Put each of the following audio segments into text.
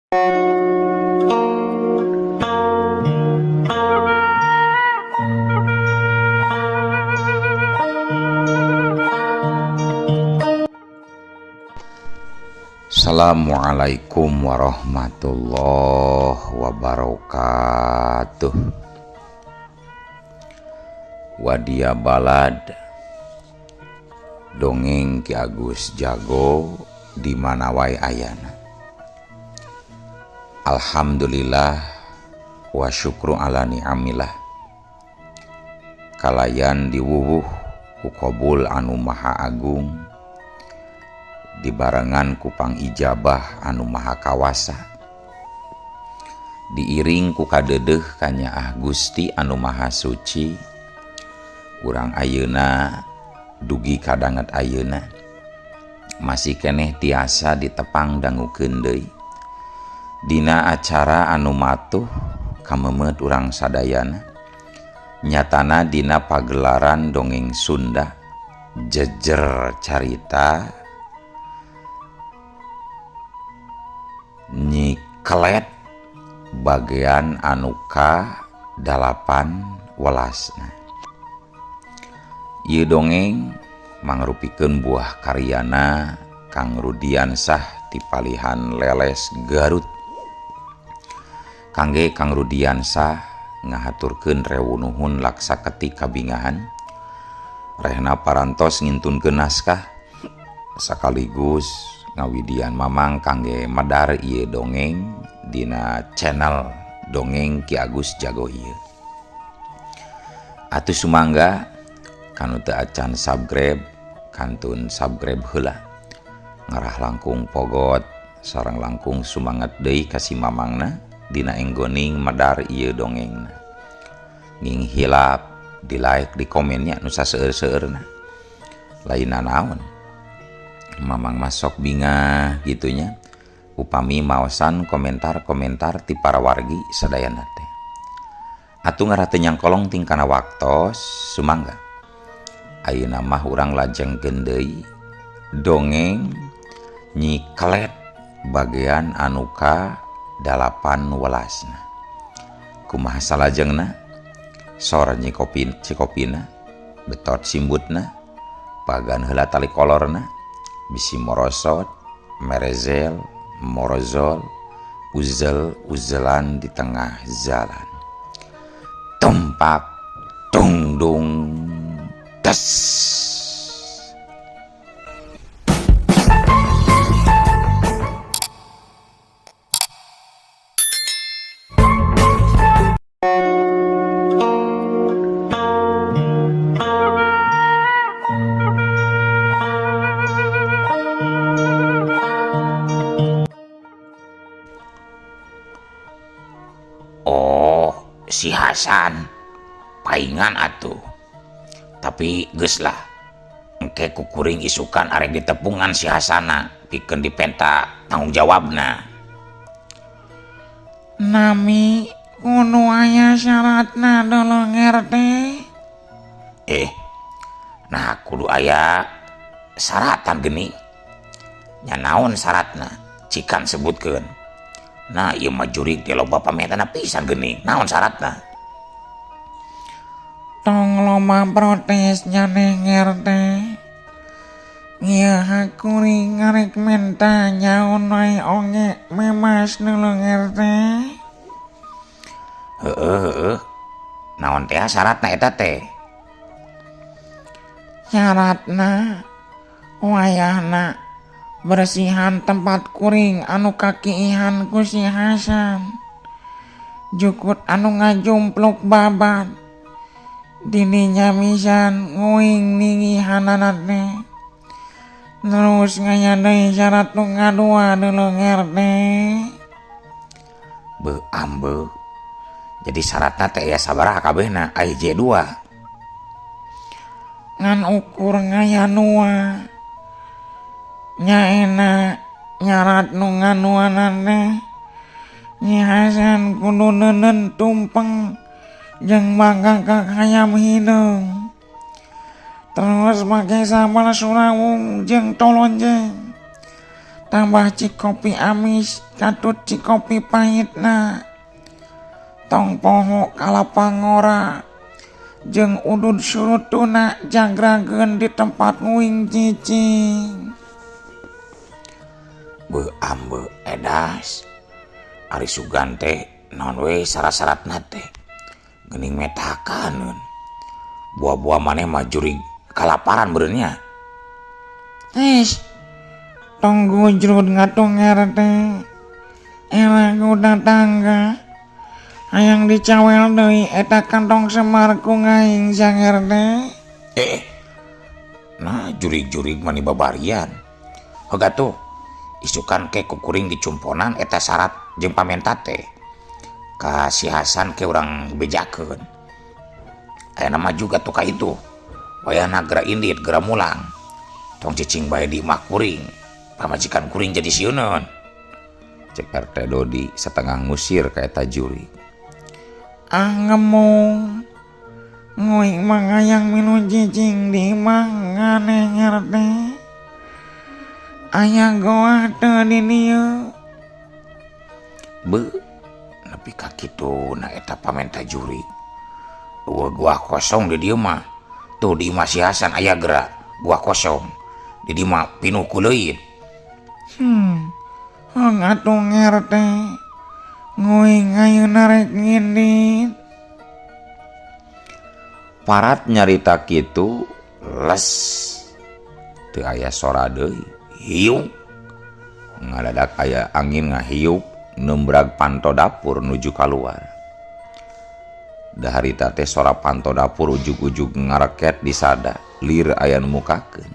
Assalamualaikum warahmatullahi wabarakatuh. Wadia balad dongeng Ki Agus Jago di mana wae ayana. Alhamdulillah wa syukru ala ni'amillah. Kalayan diwuwuh ku qabul anu maha agung, dibarengan ku pangijabah anu maha kawasa, diiring ku kadedeh kanyaah Gusti anu maha suci. Urang ayeuna dugi kadanget ayeuna masih keneh tiasa ditepang dangukeun deui dina acara anu matuh kamemet urang sadayana, nyatana dina pagelaran dongeng Sunda jejer carita Nyi Kelet bagian anu ka 18. Ieu dongeng mangrupikeun buah karyana Kang Rudiansah ti Palihan Leles Garut. Kangge Kang Rudiansah ngahaturkeun rewunuhun laksa ketik kabingahan rehna parantos ngintunkeun naskah sekaligus ngawidian mamang kangge medar ieu dongeng dina channel dongeng Ki Agus Jago ieu. Atuh sumangga kanu teu acan subscribe kantun subscribe heula, ngarah langkung pogot sareng langkung sumanget deui ka si mamangna dina enggoning medar ieu dongengna. Nging hilap di like di komennya nu saseueur-seueurna, lain naon mamang masok bingah gitunya upami maosan komentar-komentar ti para wargi sadayana teh. Atuh ngarah teu nyangkolong tingkana waktos sumangga ayeuna mah urang lajengkeun deui dongeng Nyi Kelet bagian anu ka 18. Kumaha salajengna? Sor Nyi Cikopina betot simbutna, pagan heula tali kolorna, bisi morosot, merezel, morozol, uzel-uzelan di tengah jalan. Tumpak, tungdung, tes. Oh, si Hasan paingan atuh. Tapi geus lah, engke kukuring isukan arek ditepungan si Hasana pikeun dipenta tanggung jawabna. Nami kudu aya syaratna dolonger teh. Nah kudu aya syaratan geuning. Nya naon syaratna? Cikan sebutkeun. Nah ieu mah jurig teh loba pametana pisan geuning. Naon syaratna? Tong loba protes nyanenger teh. Ieu hakuring ngarek menta nyaon wae oge bebas dolonger teh. Heeh heeh. Naon teh syaratna eta teh? Syaratna wayahna bersihan tempat kuring anu kakiihan ku si Hasan. Jukut anu ngajumpluk babat. Dininya misan nguing ningihanana teh. Terus ngaya deui syarat nu ngadua dolonger teh. Beuh ambeuh. Jadi syaratna teh aya sabaraha kabehna? Aya J2. Ngan ukur ngaya nua. Nyaena nyarat nu ngaduana teh. Nyi Hasan kudu neuneun tumpeng jeung mangkakak hayam hideung. Terus make sambal surawung jeung tolonjeng. Tambah cikopi amis katut cikopi pahitna. Tong poho kalapa ngora jeung udud surutuna jagrageun di tempat nguing cicing. Beuh ambe edas. Ari sugan teh naon we syarat-syaratna teh. Geuning metakaneun. Buah-buah maneh mah jurig kalaparan meureun nya. Tis, tong gujrut ngatunger teh. Era ku tatangga. Hayang dicawel deui eta kantong semar ku ngaing sanger teh. Eh, nah jurig-jurig mani babarian. Heuga tuh, isukan ke kukuring dicumponan eta syarat jeung pamenta teh. Ka si Hasan ke urang bejakeun. Aya nama juga tuh ka itu. Wayahna geura indit geura mulang. Tong cicing bae di imah kuring. Pamajikan kuring jadi sieuneun. Cek RT Dodi setengah ngusir ka eta jurig. Ah ngemung. Nguing mah hayang milu cicing di imah nganeh ngerti. Aya goah teu di dieu. Beuh, nepi ka kitu na eta pamenta jurig. Eueuh goah kosong di dieu mah. Tuh di imah si Hasan aya geura goah kosong. Di dieu mah pinuh ku leuit. Heung atuh ngerti. Nguing ayeuna rek ngindit. Parat nyarita kitu les teu aya sora deui. Hiung. Ngadadak aya angin ngahiup nembrag panto dapur nuju kaluar. Da harita teh sora panto dapur ujug-ujug ngareket di sada, lir aya nu mukakeun.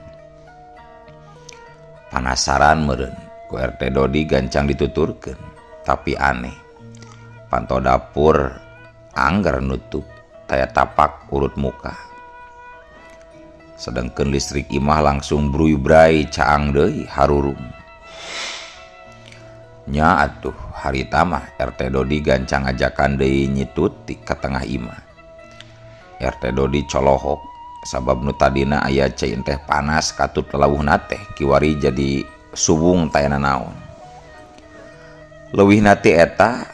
Panasaran meureun ku RT Dodi gancang dituturkeun, tapi aneh. Panto dapur angger nutup, taya tapak urut muka. Sedengkeun listrik imah langsung bruy-bray caang deui harurung. Nya atuh harita mah RT Dodi gancang ngajakan deui nyituti ka tengah imah. RT Dodi colohok sabab nu tadina aya cai teh panas katut lelawuhna teh kiwari jadi suwung tayana naon. Leuwihna ti eta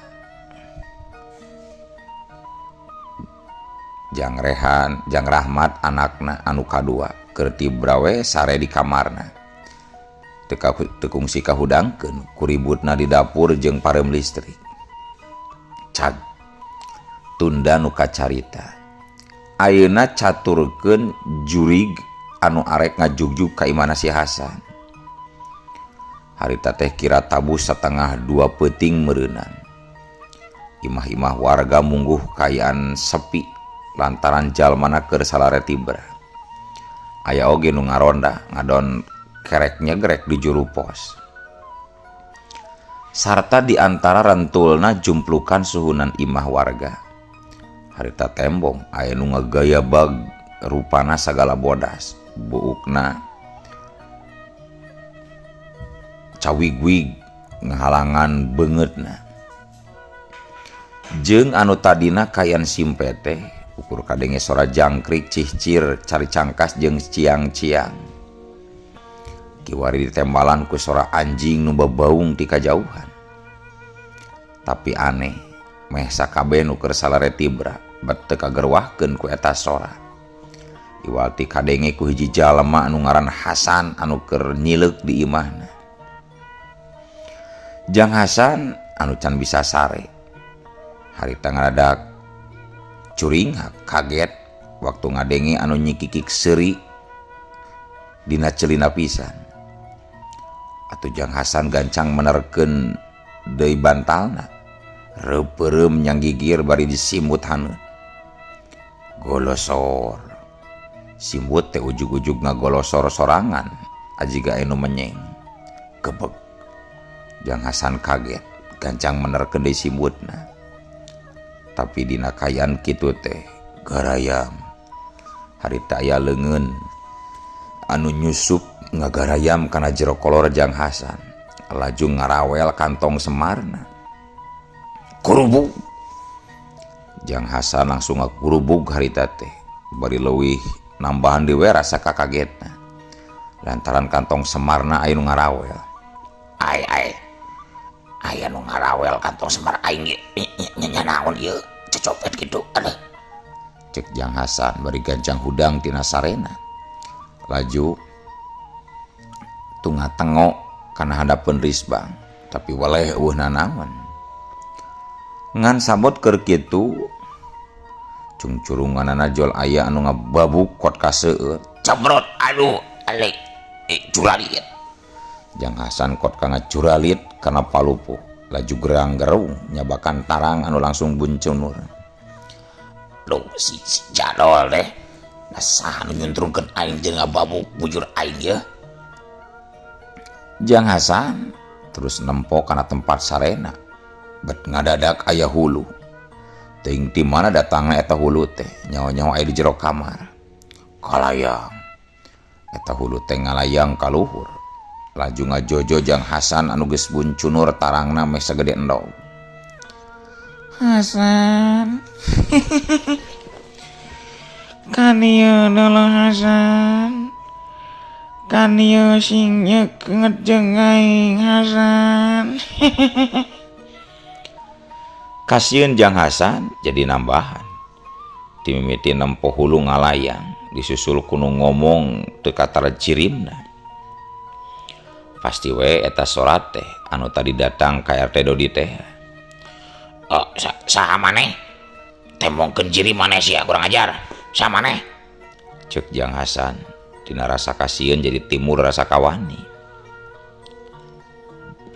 Jang Rehan, Jang Rahmat anakna anu kadua keur tibra we sare di kamarna. Teu kungsi kahudangkeun kuributna di dapur jeung pareum listrik. Cag tunda nu kacarita. Ayeuna caturkeun jurig anu arek ngajugjug ka imahna si Hasan. Harita teh kira tabuh 1:30 peuting meureunan. Imah-imah warga mungguh kaayaan sepi lantaran jalmana keur salare tibra. Aya oge nu ngaronda ngadon kerek nyegrek di juru pos. Sarta di antara rentulna jumplukan suhunan imah warga. Harita tembong aya nu ngagaya bag rupana sagala bodas, buukna cawigwig ngahalangan beungeutna. Jeung anu tadina kayan simpe teh ukur kadenge sora jangkrik cihcir cari cangkas jeung ciang-ciang. Kiwari ditembalan ku sora anjing nu babaung ti kajauhan. Tapi aneh, meh sakabeh nu keur salare tibra bet teu kagerwahkeun ku eta sora. Iwal ti kadenge ku hiji jalma anu ngaran Hasan anu keur nyileuk di imahna. Jang Hasan anu can bisa sare. Harita ngadadak curinghak kaget waktu ngadenge anu nyikikik seuri dina celina pisan. Atuh Jang Hasan gancang menerkeun deui bantalna. Reupeurem nyang gigir bari disimbut haneut. Golosor. Simbut teh ujug-ujug ngagolosor sorangan ajiga anu menyeng. Gebeg. Jang Hasan kaget, gancang menerkeun deui simbutna. Tapi dina kayan kitu teh garayam. Harita aya leungeun anu nyusup ngagarayam kana jero kolor Jang Hasan. Laju ngarawel kantong semarna. Kurubug. Jang Hasan langsung ngakurubug harita teh. Bari leuwih nambahan deui we rasa kakagetna. Lantaran kantong semarna aya nu ngarawel. Ai ai aya nu ngarawel kantong semar aing nya naon ieu cecopet kitu aduh. Cek Jang Hasan bari gancang hudang tina sarena. Laju tunga tengok kana hadapeun risbang tapi waleh eueuh nanaon. Ngan sabot keur kitu cungcurunganana jol aya anu ngababuk kot ka seueur. Cebrot aduh alek curalit. Jang Hasan kot ka ngacuralit kana palupuh laju gerang-gerung nyabakan tarang anu langsung buncunur. Duh si jadol deh. Nah saha nu nyuntrungkeun aing jeung ngababuk bujur aing ye. Jang Hasan terus nempo kana tempat sarena. Bet ngadadak aya hulu. Teuing ti mana datangna eta hulu teh, nyaho-nyaho aya di jero kamar. Kalayang. Eta hulu teh ngalayang ka luhur. Laju ngajojo Jang Hasan anu geus buncunur tarangna meh sagede endog. Hasan. Kanieu dulu Hasan. Kanieu sing nyeungeut jeung aing Hasan. Kasieun Jang Hasan jadi nambahan. Timimiti nempo hulu ngalayang, disusul ku nu ngomong teu katara jirimna. Pasti we eta sorat teh anu tadi datang ka RT Dodi teh. Oh, saha maneh? Tembongkeun jirim maneh sia kurang ajar. Saha maneh? Ceuk Jang Hasan tina rasa kasieun jadi timur rasa kawani.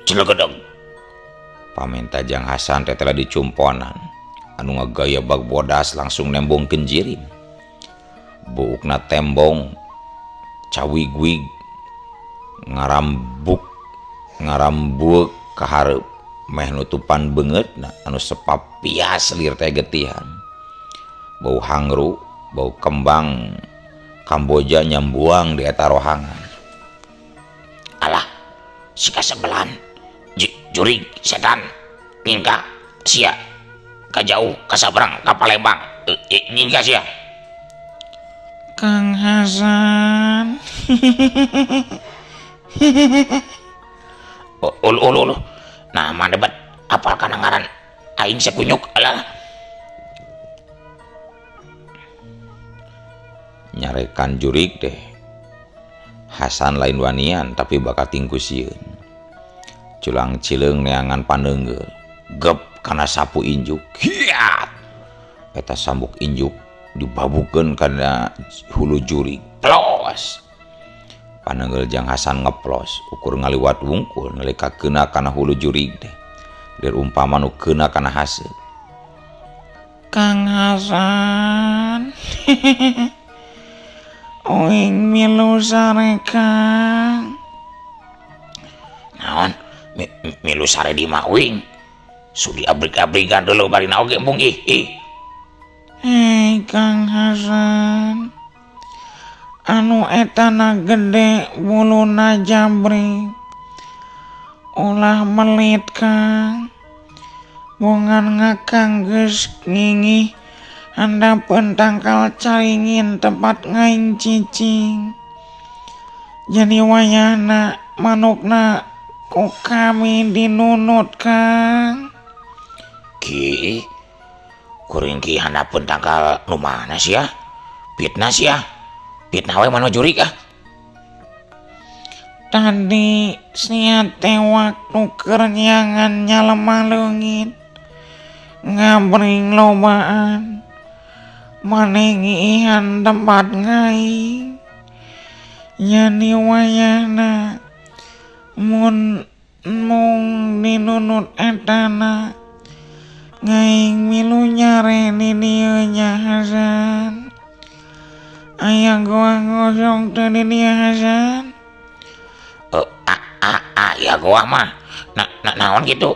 Cilegedeg. Pamenta Jang Hasan teh teh dicumponan. Anu ngagaya bag bodas langsung nembongkeun jirim. Buukna tembong cawigwig ngarambuk ngarambueuk ka hareup meh nutupan beungeutna anu sepapias lir teh getihan. Bau hangru, bau kembang Kamboja nyambuang di eta rohangan. Alah, si kasebelan jurig setan ningka sia ka jauh ka sabrang ka Palembang ningka sia. Kang Hasan. Ulu ulu ulu. Nah mana debat apal kana ngaran aing sekunyuk alah. Nyarekan jurig deh. Hasan lain wanian tapi bakal tingku sieun. Culang cileung neangan paneunggeul. Gep kana sapu injuk. Hiat. Eta sambuk injuk dibabukeun kana hulu jurig. Plos. Paneunggeul Jang Hasan ngeplos, ukur ngaliwat wungkul nalika keuna kana hulu jurig teh. Lir umpama nu keuna kana haseut. Kang Hasan. Oing milu sare Kang. Naon? Milu sare di mah uing. Sudi abrik-abrikan dulu barina oge embung ih ih. Hei Kang Hasan. Anu etana gede buluna jabrik. Ulah melit Kang. Bongan ngakang geus ngingih handapeun tangkal caringin tempat ngaing cicing. Jadi wayahna manukna ku kami dinunut Kang. Ki kuring ki handapeun tangkal nu mana sia? Fitnah sia. Fitnah we mano jurig ah. Tadi sia teh waktu keur nyangan nyalemah leungit. Ngabring lobaan. Maneh ngiihan tempat ngaing. Jadi wayahna mun mung dinunut etana ngaing milu nyare di dieu nya Hasan. Aya goa gosong teu di dieu Hasan? Ya goa mah. Naon kitu?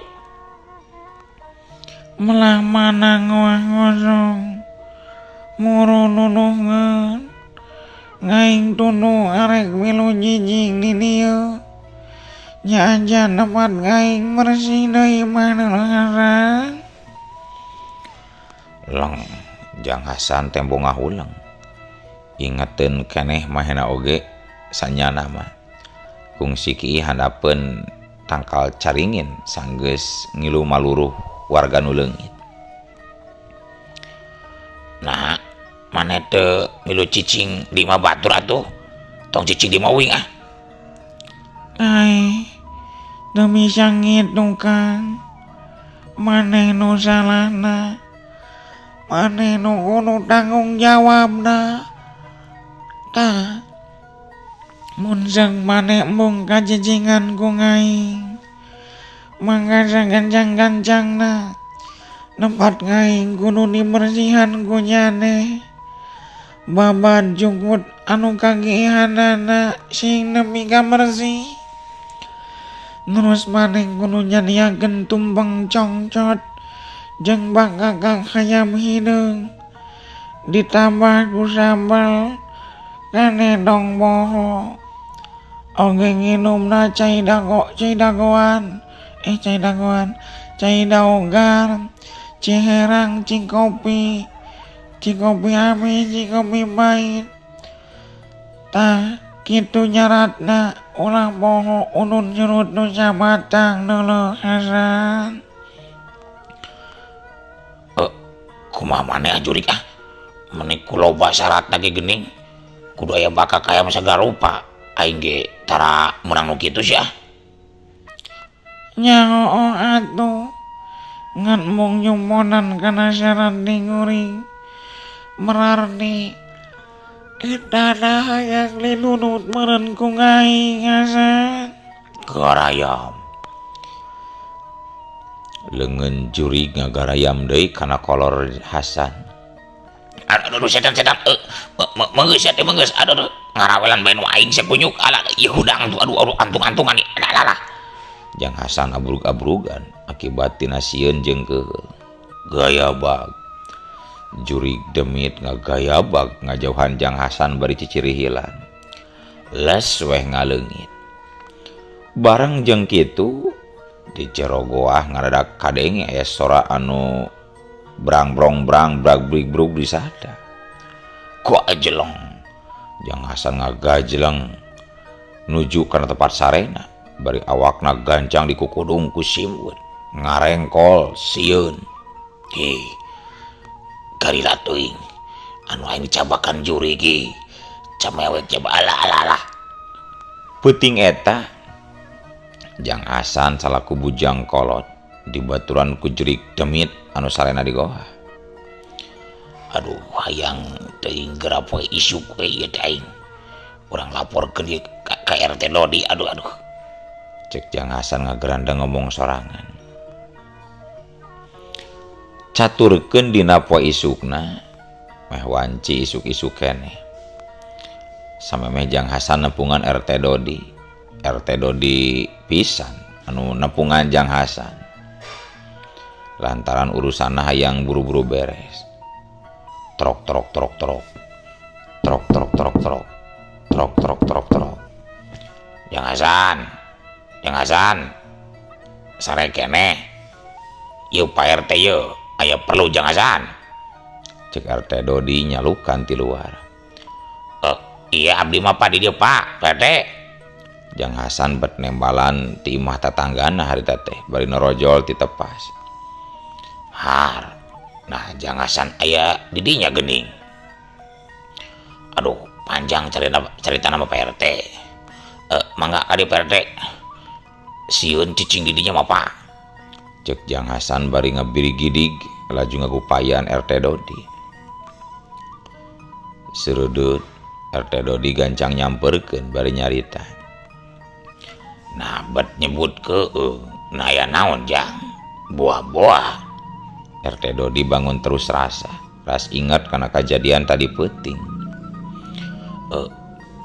Melah mana goa gosong? Muru nuduhkeun. Ngaing tunduh arek milu jijing di dieu. Nya aja tempat ngaing bersih deui mah Hasan. Leng Jang Hasan tembo ngahuleng. Ingeteun keneh mahena oge sanyana mah. Kungsi ki handapeun tangkal caringin sanggeus ngilu maluruh warga nu leungit. Nah, maneh teu milu cicing di imah batur atuh. Tong cicing di imah uing ah. Ai, demi sangit Kang. Maneh nu salahna. Maneh nu kudu tanggung jawabna. Tah, mun seung maneh embung kacicingan ku aing. Mangga sagancang-gancangna. Tempat aing kudu dibersihan ku nyaneh. Babad jukut anu kagiihanana sing nepi ka bersih. Terus maneh kudu nyadiakeun tumpeng congcot jeung bakakak hayam hideung. Ditambah ku sambal kane dong poho. Oge nginumna cai dago, cai dagoan, cai dagoan, cai daogar, ciherang, cikopi, cikopi amis, cikopi pahit. Tah kitu nyaratna ulah poho unun surut nu sabatang deuleuh Hasan. Kumaha maneh jurik ah? Meni ku loba syaratna ge geuning. Kudu aya bakak hayam sagala rupa. Aing ge tara meunang nu kitu sia. Nya hooh atuh. Ngan mung nyumponan kana syarat dikuring. Berarti eta hayang linunut meureun ku aing Hasan. Garayam. Leungeun jurig ngagarayam deui kana kolor Hasan. Aduh, aduh, setan, setan. Meunggeus sia teh meunggeus. Aduh, aduh, ngarawelan bae nu aing sia kunyuk. Alah, ieu hudang tuh. Aduh, aduh, antung-antungan ieu. Alah, alah, alah. Jang Hasan abrug-abrugan akibat tina sieun jeung keuheul. Gayabag. Jurig demit ngagayabag ngajauhan Jang Hasan bari cicirihilan. Les weh ngaleungit. Bareng jeung kitu di jero goah ngaradak kadenge aya sora anu brang-brong-brang brag-brig-brug di sada. Ku ajeleng. Jang Hasan ngagajleng nuju kana tempat sarena bari awakna gancang dikukudung ku simbut ngarengkol sieun. Hei, garila teuing anu aing dicabakan juri ge camewek coba ala ala ala. Peuting eta Jang Hasan salaku bujang kolot dibaturan ku jurig demit anu sarena di goa. Aduh, hayang teuing geura poe isuk we ieu teh aing. Urang laporkeun ieu ka RT Dodi. Aduh, aduh. Cek Jang Hasan ngagerandeng ngomong sorangan. Caturkeun dina poe isukna meh wanci isuk-isuk keneh. Samemeh Jang Hasan nepungan RT Dodi. RT Dodi pisan anu nepungan Jang Hasan. Lantaran urusanna hayang buru-buru beres. Trok trok trok trok. Trok trok trok trok. Trok trok trok trok. Jang Hasan. Jang Hasan. Sare keneh. Ieu Pak RT ieu aya perlu Jang Hasan. Cek RT Dodi nyalukan ti luar. Iya abdi mah Pak di dieu Pak, Pak RT. Jang Hasan bet nembalan ti imah tatanggana harita teh bari norojol ti tepas. Har. Nah, Jang Hasan aya di dinya geuning. Aduh, panjang cerita nama Pak RT. Mangga ka dieu Pak RT. Sieun cicing di dinya mah Pak. Cek Jang Hasan bari ngabirigidig laju ngagupayan RT Dodi. Sereudeuh RT Dodi gancang nyamperkeun bari nyarita. Nah, bet nyebut keueung. Nah, aya naon Jang? Buah-buah. RT Dodi bangun terus rasa, ras ingat kana kajadian tadi peuting.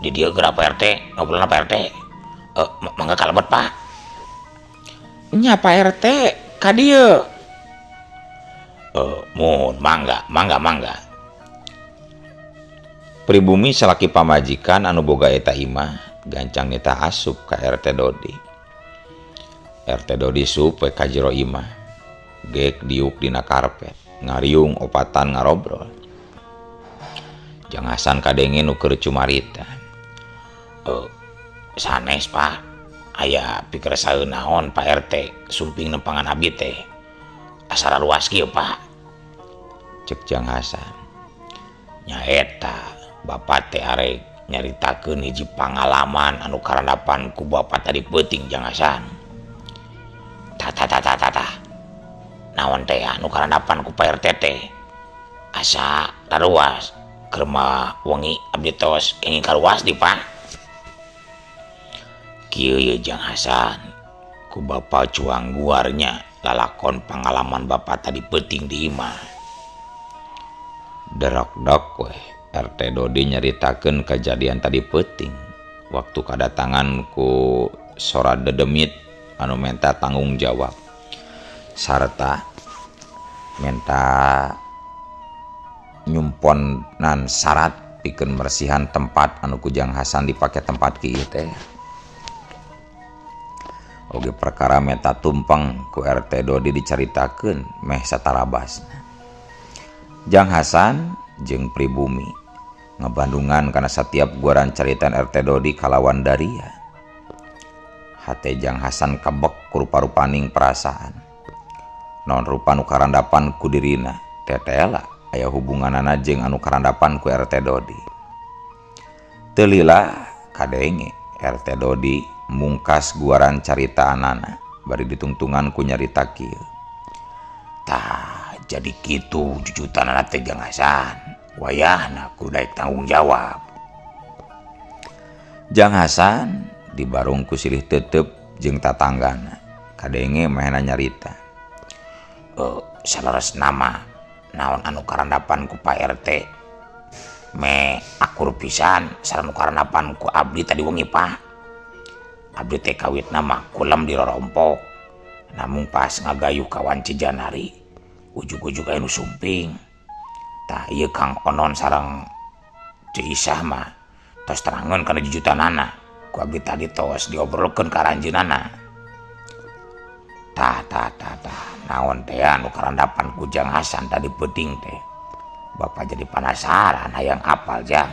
Di dieu geura Pak RT, ngobrolna Pak RT. Mangga kalebet Pak. Nya Pak RT, ka dieu. Mun mangga, mangga, mangga. Pribumi salaki pamajikan anu boga eta imah gancang nita asup ka RT Dodi. RT Dodi sup we ka jero imah. Gek diuk dina karpet, ngariung opatan ngarobrol. Jang Hasan kadenge nu keur cumarita. Sanes Pak. Aya pikeresaeun naon Pak RT sumping nempangan abdi teh asa luas kieu Pak. Cek Jang Hasan. Nyaeta bapak teh arek nyaritakeun hiji pangalaman anu karandapan ku bapak tadi peuting Jang Hasan. Tah tah tah tah tah. Naon teh anu karandapan ku Pak RT teh? Asa taruas keur mah wengi abdi tos kenging karuas di Pak. Kieu ye Jang Hasan, ku bapak cuang guarnya lalakon pangalaman bapak tadi peuting di imah. Derok-dok weh RT Dodi nyaritakeun kejadian tadi peuting waktu kadatangan ku sora dedemit anu menta tanggung jawab sarta menta nyumponan syarat pikeun mersihan tempat anu ku Jang Hasan dipake tempat kieu teh. Oge perkara menta tumpeng ku RT Dodi dicaritakeun meh satarabasna. Jang Hasan jeung pribumi ngebandungan kana satiap guaran caritan RT Dodi kalawan daria. Hate Jang Hasan kebek ku rupa-rupaning perasaan. Naon rupa nu karandapan ku dirina tetela aya hubunganana jeung anu karandapan ku RT Dodi. Teu lila kadenge RT Dodi mungkas guaran caritaanana bari ditungtungan ku nyarita kieu. Tah jadi kitu jujutanana teh Jang Hasan, wayahna kudu daek tanggung jawab. Jang Hasan dibarung ku silih tetep jeung tatanggana kadenge mehna nyarita. Saleres nama naon anu karandapan ku Pak RT me akur pisan sareng nu karandapan ku abdi tadi wengi Pak. Abdi teh kawitna mah kulem di rorompok, namung pas ngagayuh ka wanci Janari ujug-ujug aya nu sumping. Tah ieu Kang Onon sareng Ceu Isah mah tos terangeun kana jujutanana ku abdi tadi tos diobrolkeun ka aranjeunana. Tah tah tah tah naon teh anu karandapan ku Jang Hasan tadi peuting teh. Bapak jadi penasaran hayang apal Jang.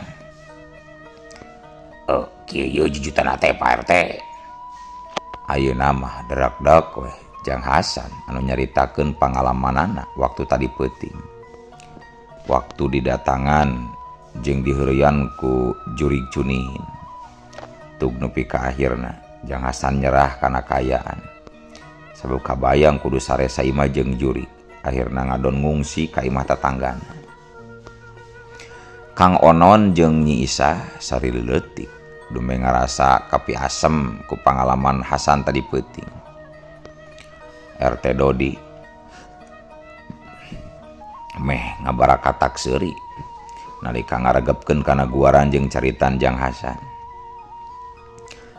Kieu ieu jujutanna teh Pak RT. Ayeuna mah derak-dek weh Jang Hasan anu nyaritakeun pangalamanana waktu tadi peuting. Waktu didatangan jeung diheureyan ku jurig cunihin. Tug nepi ka akhirna Jang Hasan nyerah kana kaayaan. Sabab kabayang kudu sare saimah jeung jurig, akhirna ngadon ngungsi ka imah tatanggana. Kang Onon jeung Nyi Isah sari leutik dume ngarasa kapi asem ku pangalaman Hasan tadi peuting. RT Dodi meh ngabarakatak seuri nalika ngaregepkeun kana guaran jeung caritan Jang Hasan.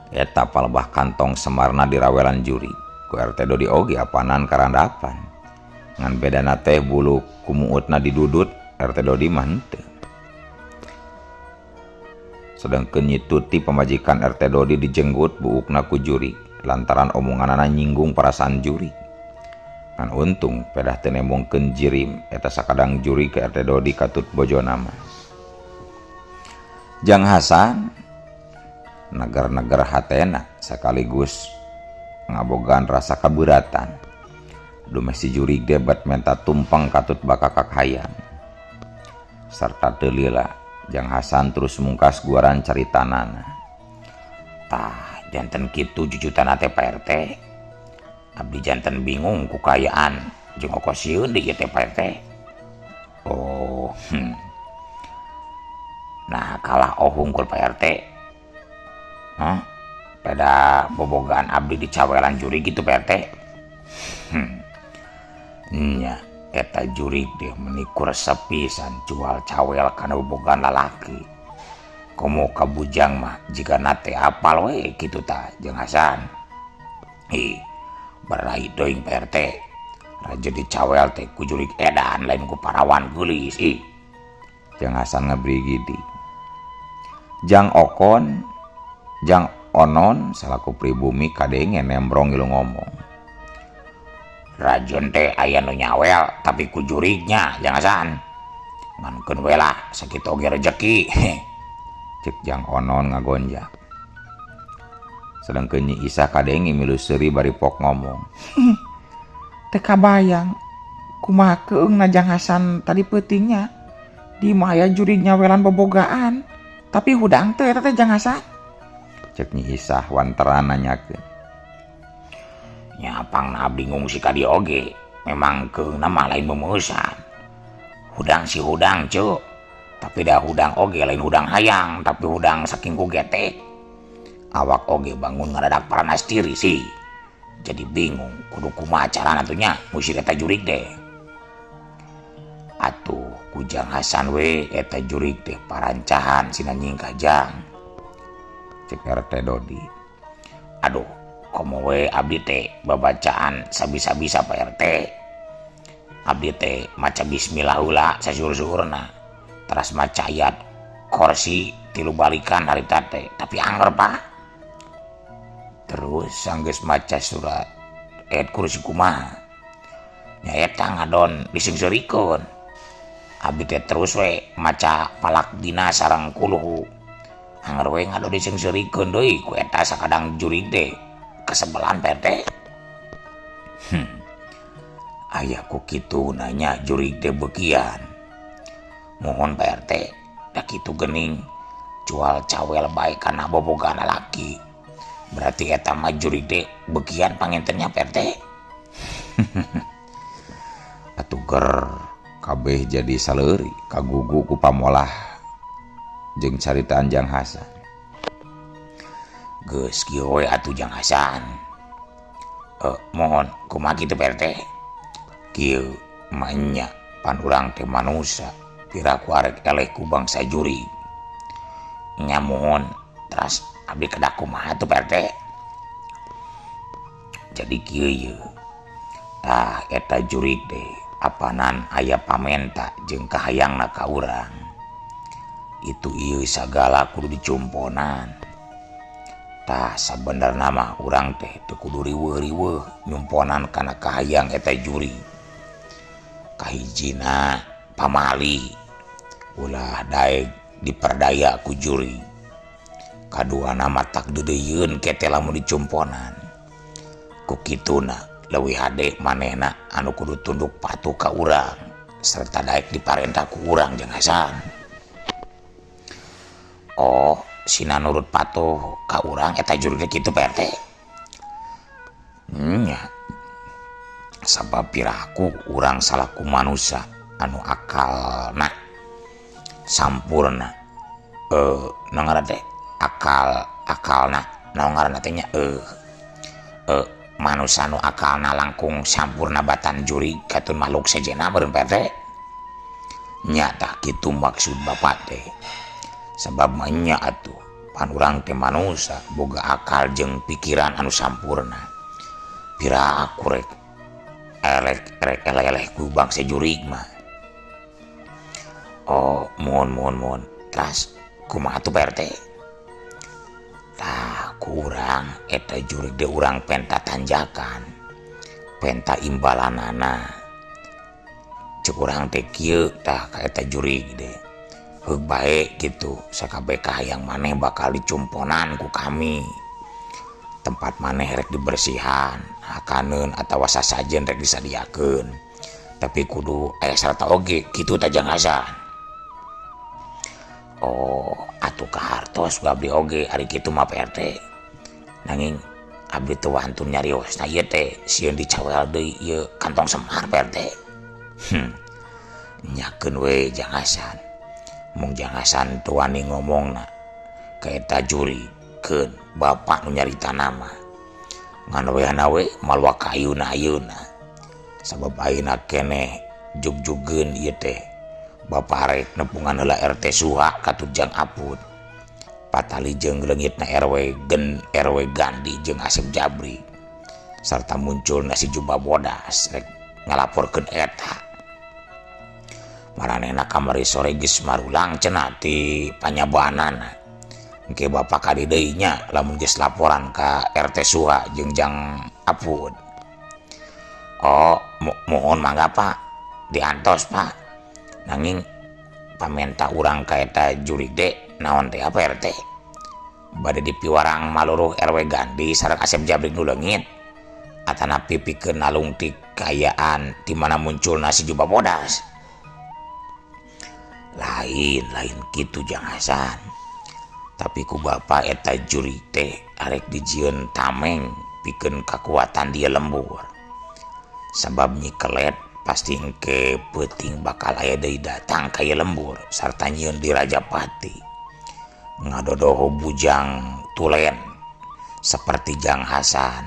Eta palebah kantong semarna dirawelan jurig ku RT Dodi oge apanan karandapan. Ngan bedana teh bulu kumuutna didudut RT Dodi mah henteu. Sedangkeun Nyi Tuti pamajikan RT Dodi dijenggut buukna ku jurig lantaran omonganana nyinggung perasaan jurig. Ngan untung pedah teu nembongkeun jirim eta sakadang jurig ke RT Dodi katut bojona mah. Jang Hasan neger-neger hatena sekaligus ngabogaan rasa kaberatan. Dumeh si jurig debat menta tumpeng katut bakakak hayam. Sarta teu lila Jang Hasan terus mungkas guaran caritanana. Tah janten kitu jujutanna teh Pak RT. Abdi janten bingung ku kaayaan jeung oko sieun deui teh Pak RT. Oh, Nah kalah oh hungkul Pak RT. Hah? Pada bobogaan abdi dicawelan jurig gitu Pak RT. Nya eta jurig deh menikur sepisan jual cawel kana bobogaan lalaki. Komo ka bujang mah jika nate apal we kitu tah Jang Hasan. Ih, barai doing Pak RT. Raja dicawel teh ku jurig edan lain ku parawan geulis ih. Jang Hasan ngabrigidi. Jang Okon, Jang Onon salaku pribumi kadenge nembrong ngilu ngomong. Rajon teh aya nu nyawel tapi ku jurignya Jang Hasan. Ngankeun we lah sakitu oge rejeki. Cek Jang Onon ngagonjak. Sedangkeun Nyi Isah kadenge milu seuri bari pok ngomong. Teu kabayang kumaha keung Jang Hasan tadi peutingnya. Di imah aya jurig nyawelan bobogaan. Tapi hudang teu eta teh Jang Hasan? Cek Nyi Isah wanteran nanyakeun. Nya pangna abdi ngungsi ka dieu oge, memang keungna mah lain meumeusan. Hudang si hudang ceu, tapi da hudang oge lain hudang hayang, tapi hudang saking ku getek. Awak oge bangun ngadadak paranas diri sih. Jadi bingung kudu kumaha carana atuh nya ngusir eta jurig teh. Atuh ku Jang Hasan we eta jurig teh parancahan sina nyingkah Jang. Cek RT Dodi. Aduh, komo we abdi teh babacaan sabisa-bisa Pak RT. Abdi teh maca bismillah heula sasuhur-suhurna. Teras maca ayat kursi 3 balikan harita teh, tapi anger Pak. Terus sanggeus maca surat ayat kursi kumaha? Nya eta ngadon disingseurikeun. Abdi teh terus we maca palak dina sareng kuluhu. Anger we ngadon disingseurikeun deui ku eta sakadang jurig teh kesebelan Pak RT. Aya ku kitu nanya jurig teh beukian. Mohon Pak RT, da kitu geuning jual cawel bae kana bobogaan lalaki. Berarti eta mah jurig teh beukian pangintennya Pak RT. Atuh ger kabeh jadi saleuri kagugu ku pamolah jeung caritaan Jang Hasan. Geus kieu we atuh Jang Hasan. Mohon kumaha kitu Pak RT? Kieu mah nya pan urang teh manusa piraku arek eleh ku bangsa jurig. Nya mohon teras abdi kedah kumaha tuh Pak RT? Jadi kieu ye. Tah eta jurig teh apanan aya pamenta jeung kahayangna ka urang. Itu ieu sagala kudu dicumponan. Tah sabenerna mah urang teh teu kudu riweuh-riweuh nyumponan kana kahayang eta jurig. Kahijina pamali ulah daek diperdaya ku jurig. Kaduana mah tak deudeuyeun kete lamun dicumponan. Ku kituna leuwih hade manehna anu kudu tunduk patuh ka urang serta daek diparentah ku urang Jang Hasan. Oh, sina nurut patuh ka urang eta jurig teh kitu Pak RT. Nya. Sabab piraku urang salaku manusia anu akalna sampurna. Naon ngaranna teh? Akal akalna naon ngaranna teh nya? Manusia nu akalna langkung sampurna batan jurig katun makhluk sejenna meureun Pak RT. Nya tah kitu maksud bapak teh. Sabab mah nya atuh pan urang teh manusia boga akal jeung pikiran anu sampurna. Piraku rek elek rek eleh-eleh ku bangsa jurig mah. Oh, mohon mohon mohon. Teras kumaha tuh Pak RT? Tah kurang eta jurig de urang penta tanjakan. Penta imbalanana. Cek urang teh kieu tah ka eta jurig de. Heug bae kitu sakabeh kahayang maneh bakal dicumponan ku kami. Tempat maneh rek dibersihan, hakaneun atawa sasajen rek disadiakeun. Tapi kudu aya sarta oge kitu tah Jang Hasan. Oh, atuh kahartos ku abdi oge ari kitu mah Pak RT. Nanging abdi teu wantun nyariosna ieu teh sieun dicawel deui ieu kantong semar Pak RT. Nyakeun we Jang Hasan. Mung Jang Hasan teu wani ngomongna ka eta jurig keun bapak nu nyarita nama. Ngan weana we maluak ka ayeuna ayeuna. Sabab ayeuna keneh jugjugeun ieu teh. Bapak rek nepungan heula RT Suha katut Jang Apud. Patali jeung leungitna RW Gen RW Gandhi jeung Asep Jabri. Sarta muncul nasi jubah bodas rek ngalaporkeun eta. Maranehna kamari sore geus marulang cenah ti panyabanana. Engke bapak kadi deui nya lamun geus laporan ka RT Suha jeung Jang Apud. Oh, mohon mangga Pak, diantos Pak. Nanging pamenta urang ka eta jurig de naon teh apa RT? Bade dipiwarang maluruh RW Gandi sareng Asep Jabrik nu leungit atanapi pikeun nalungtik kaayaan di mana munculna si jubah bodas. Lain lain kitu Jang Hasan. Tapi ku bapa eta jurig teh arek dijieun tameng pikeun kakuatan dia lembur. Sabab Nyi Kelet pasti engke peuting bakal aya deui datang ka ieu lembur sarta nyieun di Rajapati. Ngadodoho bujang tulen seperti Jang Hasan.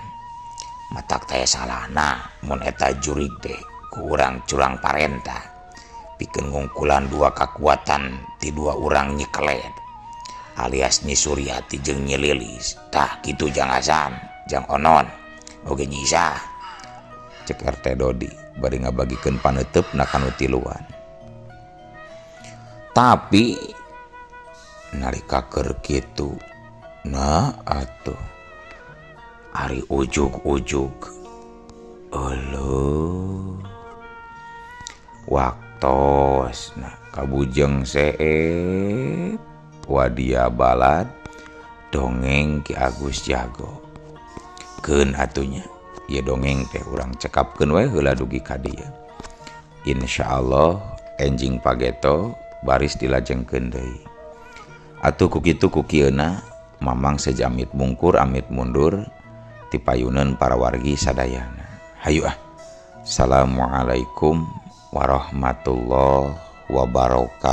Matak taya salahna mun eta jurig teh ku urang curang parenta. Pikeun ngungkulan dua kakuatan ti dua urang Nyi Kelet alias Nyi Suryati jeung Nyi Lilis. Tah kitu Jang Hasan, Jang Onon, oge Nyi Isah. Cek RT Dodi bari ngabagikeun paneuteup na kanu tiluan. Tapi nalika keur kitu nah atuh ari ujug-ujug euleuh waktos nah kabujeng seep wadia balad dongeng Ki Agus Jago keun atunya ieu dongeng teh urang cekapkeun we heula dugi ka dieu. Insyaallah enjing pageto baris dilajengkeun deui. Atuh ku kitu ku kieuna mamang sejamit mungkur amit mundur ti payuneun para wargi sadayana. Hayu ah. Assalamualaikum warahmatullahi wabarakatuh.